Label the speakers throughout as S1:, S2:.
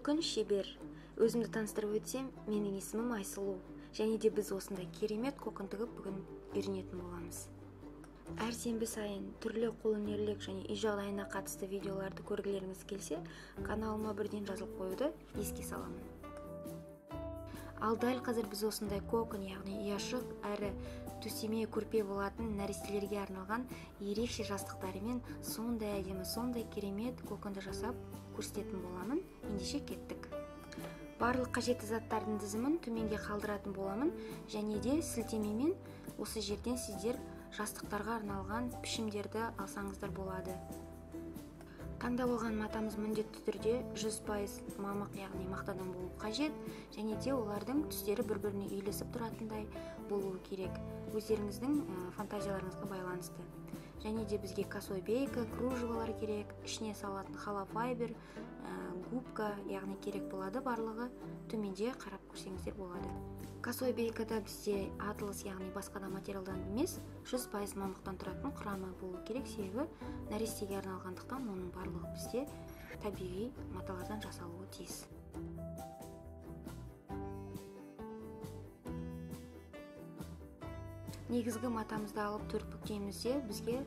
S1: Қайырлы күн, шебер. Өзімді таныстырып өтсем, менің есімім Айсұлу. Және де біз осындай керемет кокон тігіп бүгін үйренетін боламыз. Әр сенбі сайын түрлі қолөнерлік және үй жағдайына қатысты видеоларды көргілеріңіз келсе, каналыма бірден жазылып қоюды еске саламын. Ал дәл қазір біз осындай кокон, яғни ұяшық әрі төсеме көрпе болатын нәрестелерге арналған ерекше жастықтарымен сондай әдемі, сондай керемет коконды жасап көрсететін боламын. Ендеше кеттік. Барлық қажетті заттардың тізімін төменге қалдыратын боламын, және де сілтемемен осы жерден сіздер жастықтарға арналған пішімдерді алсаңыздар болады. Таңдап алған матамыз міндетті түрде 100% мамық, яғни мақтадан болу қажет, және де олардың түстері бір-біріне үйлесіп тұратындай болуы керек, өздеріңіздің фантазияларыңызға байланысты. Және де бізге косой бейка, кружевалар керек, ішіне салатын холофайбер, губка, яғни керек болады, барлығы төменде қарап көрсеңіздер болады. Косой бейкада бізде атлас, яғни басқа да материалдан емес, 100% мамықтан тұратын құрамы болу керек, себебі нәрестеге арналғандықтан оның барлығы бізде табиғи маталардан жасалуы тиіс. Негізгі матамызды алып төрт бүктейміз де, бізге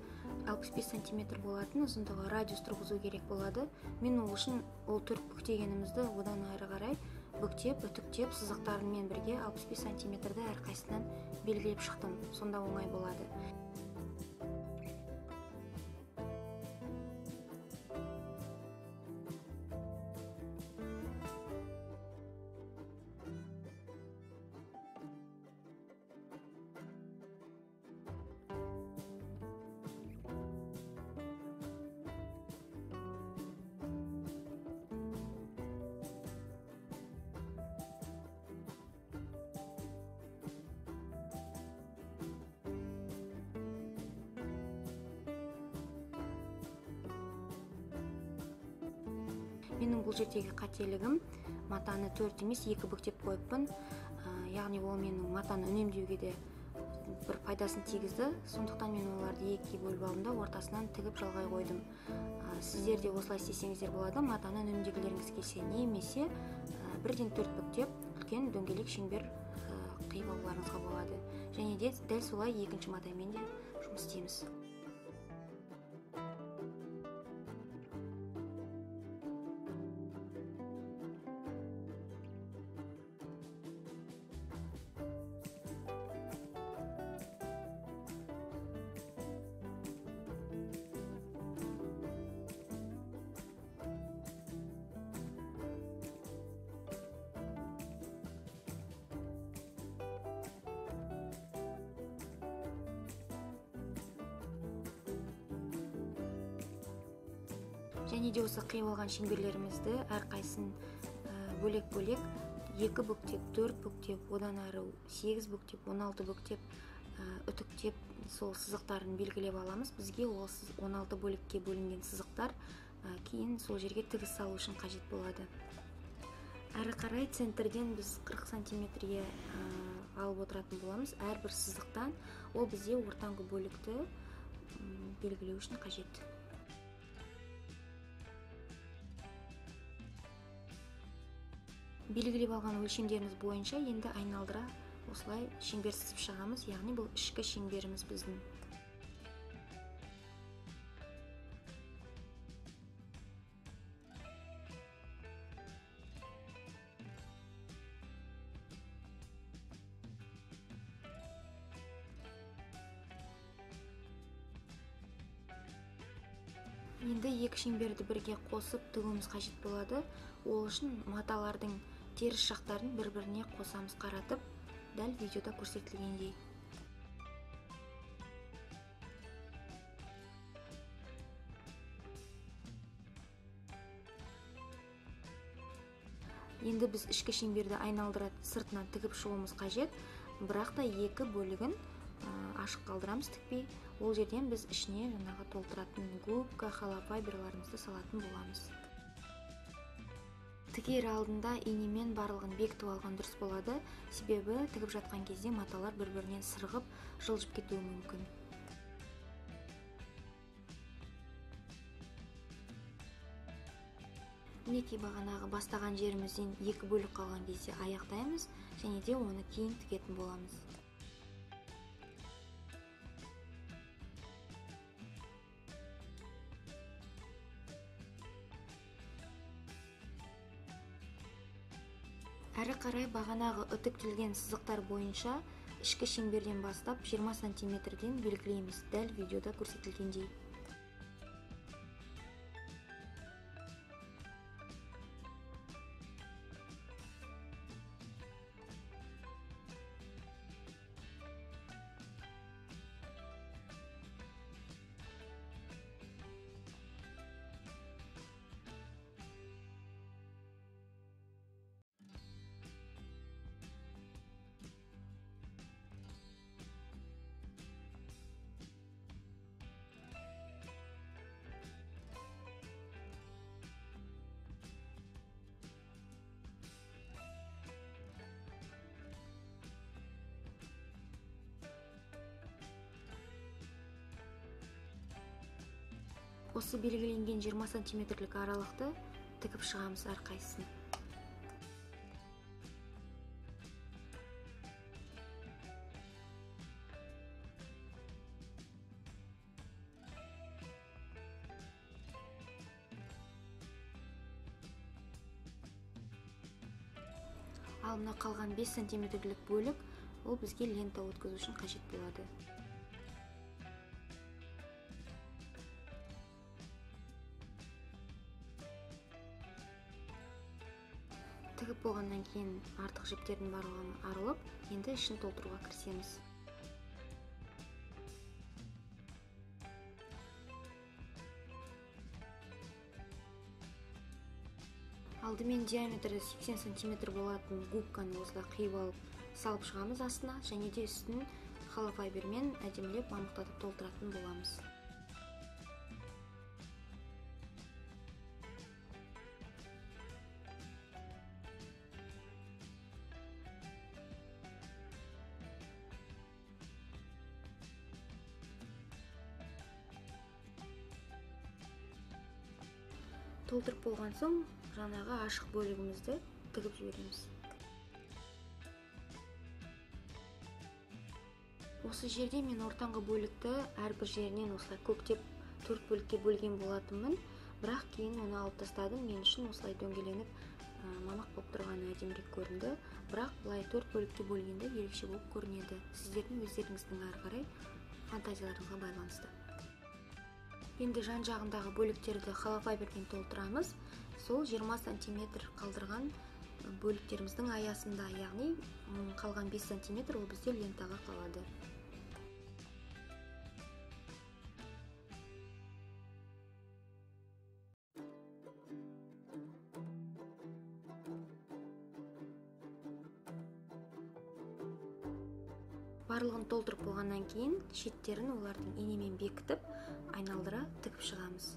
S1: 65 сантиметр болатын ұзындығы радиус тұрғызу керек болады. Мен ол үшін ол төрт бүктегенімізді одан ары қарай бүктеп, үтіктеп, сызықтарымен бірге 65 сантиметрді әрқайсысынан белгілеп шықтым. Сонда оңай болады. Менің бұл жердегі қателігім, матаны 4 емес 2 бүктеп қойыппын. Яғни ол менің матаны үнемдеуге де бір пайдасын тигізді. Сондықтан мен оларды екіге бөліп алдым да ортасынан тігіп жалғай қойдым. Сіздер де осылай істесеңіздер болады, матаны үнемдегілеріңіз келсе, немесе бірден 4 бүктеп үлкен дөңгелек шеңбер қиып алуларыңызға болады. Және де дәл солай екінші матамен де жұмыс істейміз. Және де осы қиып алған шеңберлерімізді әрқайсысын бөлек-бөлек 2 бүктеп, 4 бүктеп, одан ары 8 бүктеп, 16 бүктеп, үтіктеп сол сызықтарын белгілеп аламыз. Бізге ол 16 бөлікке бөлінген сызықтар кейін сол жерге тігіс салу үшін қажет болады. Әрі қарай центрден біз 40 сантиметрге алып отыратын боламыз. Әрбір сызықтан ол бізде ортаңғы бөлікті белгілеу үшін қажет. Белгілеп алған өлшемдеріміз бойынша енді айналдыра осылай шеңбер сызып шығамыз, яғни бұл ішкі шеңберіміз біздің. Енді екі шеңберді бірге қосып тігуіміз қажет болады. Ол үшін маталардың теріс жақтарын бір-біріне қосамыз қаратып, дәл видеода көрсетілгендей. Енді біз ішкі шеңберді айналдыра сыртынан тігіп шығуымыз қажет, бірақ та екі бөлігін ашық қалдырамыз тікпей. Ол жерден біз ішіне жаңағы толтыратын губка, холофайберларымызды салатын боламыз. Тігер алдында инемен барлығын бекітіп алған дұрыс болады, себебі тігіп жатқан кезде маталар бір-бірінен сырғып, жылжып кетуі мүмкін. Мінекей, бағанағы бастаған жерімізден 2 бөлік қалған кезде аяқтаймыз және де оны кейін тігетін боламыз. Әрі қарай бағанағы үтіктелген сызықтар бойынша ішкі шеңберден бастап 20 сантиметрден белгілейміз, дәл видеода көрсетілгендей. Осы белгіленген 20 сантиметрлік аралықты тігіп шығамыз әрқайсысын. Ал мына қалған 5 сантиметрлік бөлік ол бізге лента өткізу үшін қажет болады. Тігіп болғаннан кейін артық жіптердің барлығын арылып, енді ішін толтыруға кірісеміз. Алдымен диаметрі 80 сантиметр болатын губканы осылай қиып алып салып шығамыз астына, және де үстін холофайбермен әдемілеп мамықтатып толтыратын боламыз. Толтырып болған соң жаңағы ашық бөлігімізді тігіп жібереміз. Осы жерде мен ортаңғы бөлікті әрбір жерінен осылай көктеп 4 бөлікке бөлген болатынмын, бірақ кейін оны алып тастадым. Мен үшін осылай дөңгеленіп мамық болып тұрғаны әдемірек көрінді, бірақ былай 4 бөлікке бөлгенде ерекше болып көрінеді. Сіздердің өздеріңіздің ары қарай фантазияларыңызға байланысты. Енді жан жағындағы бөліктерді холофайбермен толтырамыз. Сол 20 сантиметр қалдырған бөліктеріміздің аясында, яғни қалған 5 сантиметр ол бізде лентаға қалады. Барлығын толтырып болғаннан кейін шеттерін олардың инемен бекітіп, айналдыра тігіп шығамыз.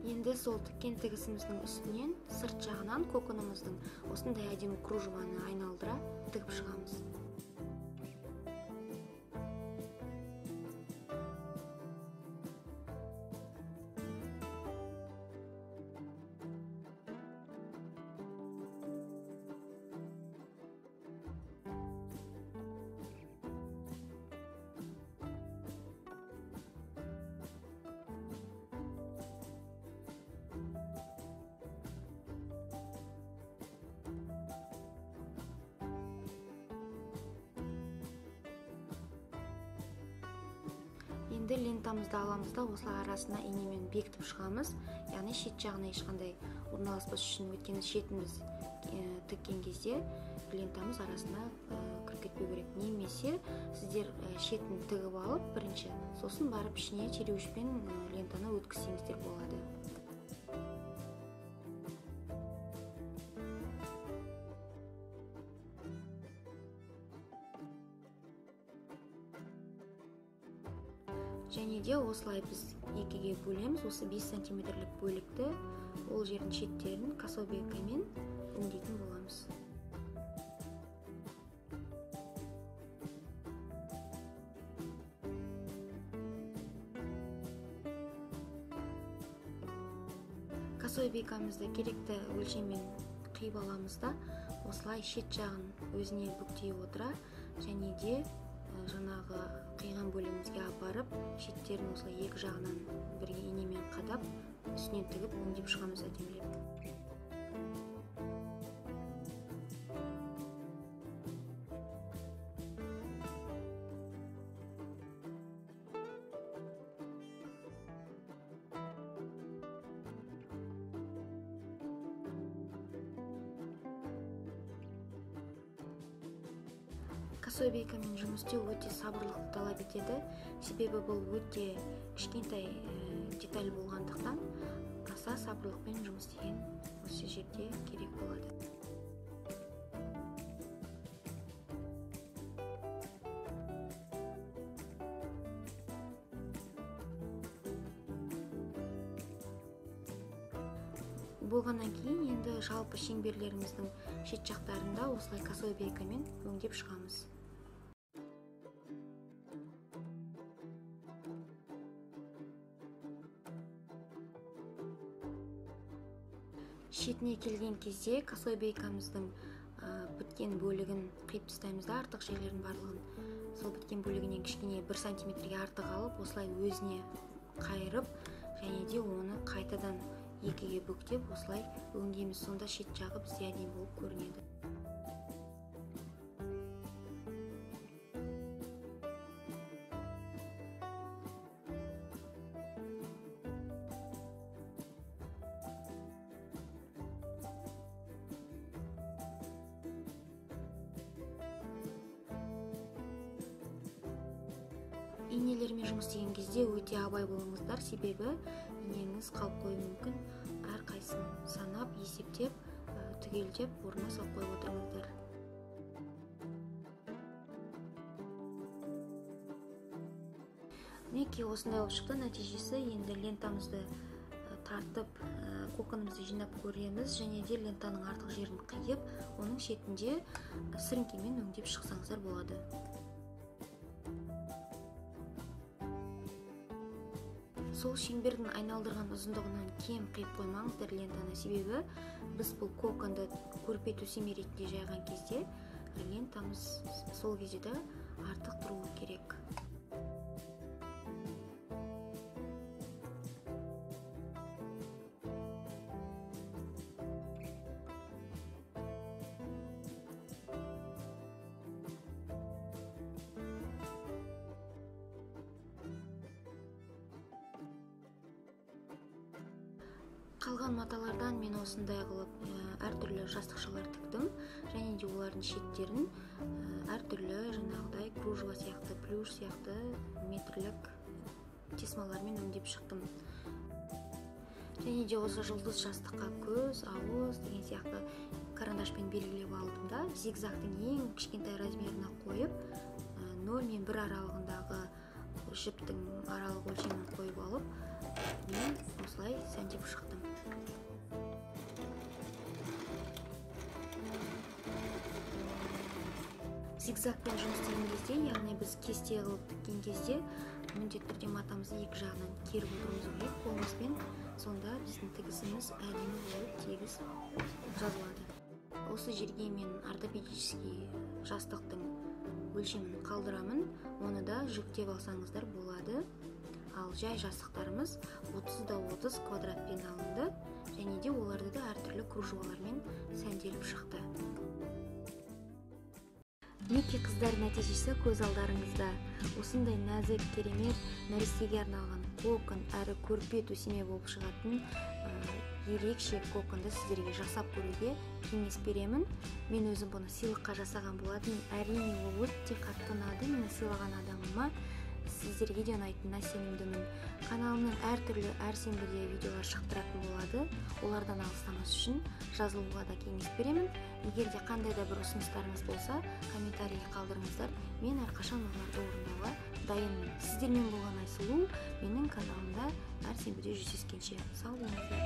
S1: Енді сол тіккен тігісіміздің үстінен сырт жағынан коконымыздың осындай әдемі кружеваны айналдыра тігіп шығамыз. Енді лентамызды аламыз да осылай арасына инемен бекітіп шығамыз, яғни шет жағына ешқандай орналаспас үшін, өйткені шетін біз тіккен кезде лентамыз арасына кіріп кетпеу керек. Немесе сіздер шетін тігіп алып бірінші, сосын барып ішіне череуішпен лентаны өткізсеңіздер болады. Және де осылай біз екіге бөлеміз. Осы 5 сантиметрлік бөлікті ол жердің шеттерін косой бейкамен өңдейтін боламыз. Косой бейкамызды керекті өлшеммен қиып аламыз да, осылай шет жағын өзіне бүктей отыра, және де жаңағы қиған бөлігімізге апарып, шеттерін осылай екі жағынан бірге инемен қадап, үстінен тігіп өңдеп шығамыз әдемілеп. Косой бейкамен жұмыс істеу өте сабырлықты талап етеді, себебі бұл өте кішкентай деталь болғандықтан аса сабырлықпен жұмыс істеген осы жерде керек болады. Болғаннан кейін енді жалпы шеңберлеріміздің шет жақтарында осылай косой бейкамен өңдеп шығамыз. Шетіне келген кезде косой бейкамыздың біткен бөлігін қиып тастаймыз да, артық жерлерін барлығын. Сол біткен бөлігінен кішкене 1 сантиметрге артық алып, осылай өзіне қайырып, және де оны қайтадан екіге бүктеп, осылай өңдейміз. Сонда шет жағы бізге әдемі болып көрінеді. Инелермен жұмыс істеген кезде өте абай болыңыздар, себебі инеңіз қалып қоюы мүмкін. Әрқайсысын санап, есептеп, түгелдеп орнына салып қойып отырыңыздар. Мінекей осындай болып шықты нәтижесі. Енді лентамызды тартып, коконымызды жинап көреміз, және де лентаның артық жерін қиып, оның шетінде сіріңкемен өңдеп шықсаңыздар болады. Сол шеңбердің айналдырған ұзындығынан кем қиып қоймаңыздар лентаны, себебі біз бұл коконды көрпе төсеме ретінде жайған кезде лентамыз сол кезде де артық тұруы керек. Қалған маталардан мен осындай қылып әртүрлі жастықшалар тіктім, және де олардың шеттерін әртүрлі жаңағыдай кружево сияқты, плюш сияқты метрлік тесмалармен өңдеп шықтым. Және де осы жұлдыз жастыққа көз, ауыз деген сияқты карандашпен белгілеп алдым да, зигзагтың ең кішкентай размеріне қойып, 0 мен 1 аралығындағы жіптің аралық өлшемін қойып алып, мен осылай сәндеп шықтым. Зигзагпен жұмыс істеген кезде, яғни біз кесте қылып тіккен кезде, міндетті түрде матамызды екі жағынан керіп отыруымыз керек қолымызбен, сонда біздің тігісіміз әдемі болып тегіс жазылады. Осы жерге мен ортопедический жастықтың өлшемін қалдырамын, оны да жүктеп алсаңыздар болады. Ал жай жастықтарымыз 30-30 квадратпен алынды, және де оларды да әртүрлі кружевалармен сәнделіп шықты. Мінекей қыздар, нәтижесі көз алдарыңызда. Осындай нәзік, керемет, нәрестеге арналған кокон әрі көрпе төсеме болып шығатын ерекше коконды сіздерге жасап көруге кеңес беремін. Мен өзім бұны сыйлыққа жасаған болатын. Әрине, ол өте қатты ұнады менің сыйлаған адамыма. Сіздерге де ұнайтынына сенімдімін. Каналымнан әртүрлі әр сенбіде видеолар шықтыратын болады. Олардан алыстамас үшін жазылуға да кеңес беремін. Егер де қандай да бір ұсыныстарыңыз болса, комментарийге қалдырыңыздар. Мен әрқашан оларды орындауға дайынмын. Сіздермен болған Айсұлу, менің каналымда әр сенбіде жүздескенше. Сау болыңыздар.